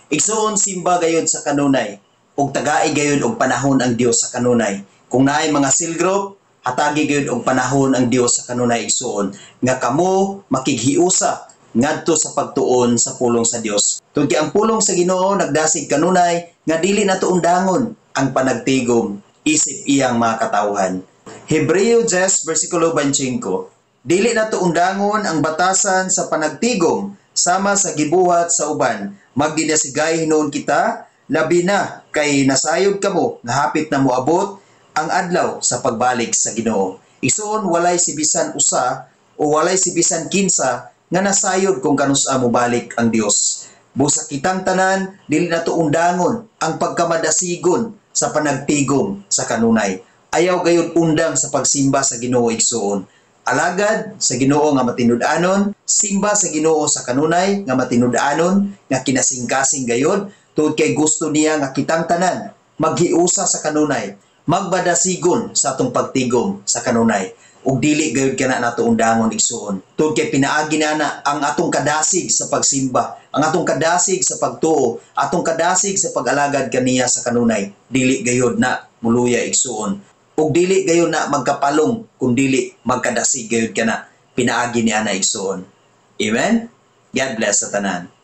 Igsuon, simba gayud sa kanunay ug tagai gayud og panahon ang Dios sa kanunay. Kung naay mga cell group, hatagi gayud og panahon ang Dios sa kanunay, igsuon, nga kamo makighiusa ngadto sa pagtuon sa pulong sa Dios. Tungod kay ang pulong sa Ginoo nagdasig kanunay nga dili nato undangon ang panagtigom isip iyang mga katawhan. Hebreo 10 versikulo 25: Dili nato undangon ang batasan sa panagtigom sama sa gibuhat sa uban. Magdinasigay hinuon kita, labi na kay nasayod kamo nga hapit na moabot ang adlaw sa pagbalik sa Ginoo. Igsuon, walay si bisan usa o walay si bisan kinsa nga nasayod kung kanusa mobalik ang Dios. Busa kitang tanan, dili nato undangon ang pagkamadasigon sa panagtigom sa kanunay. Ayaw gayud undang sa pagsimba sa Ginoo, igsuon. Alagad sa Ginoo nga matinud-anon, simba sa Ginoo sa kanunay nga matinud-anon, nga kinasingkasing gayod, tungod kay gusto niya nga kitang tanan maghiusa sa kanunay, magbadasigon sa atong pagtigom sa kanunay. Ug dili gayud kana nato undangon, igsuon. Tungod kay pinaagi na ang atong kadasig sa pagsimba, ang atong kadasig sa pagtuo, atong kadasig sa pag-alagad kaniya sa kanunay. Dili gayud na muluya, igsuon. Ug dili gayud na magkapalong kung dili magkadasig gayud kana pinaagi ni ana, igsuon. Amen. God bless sa tanan.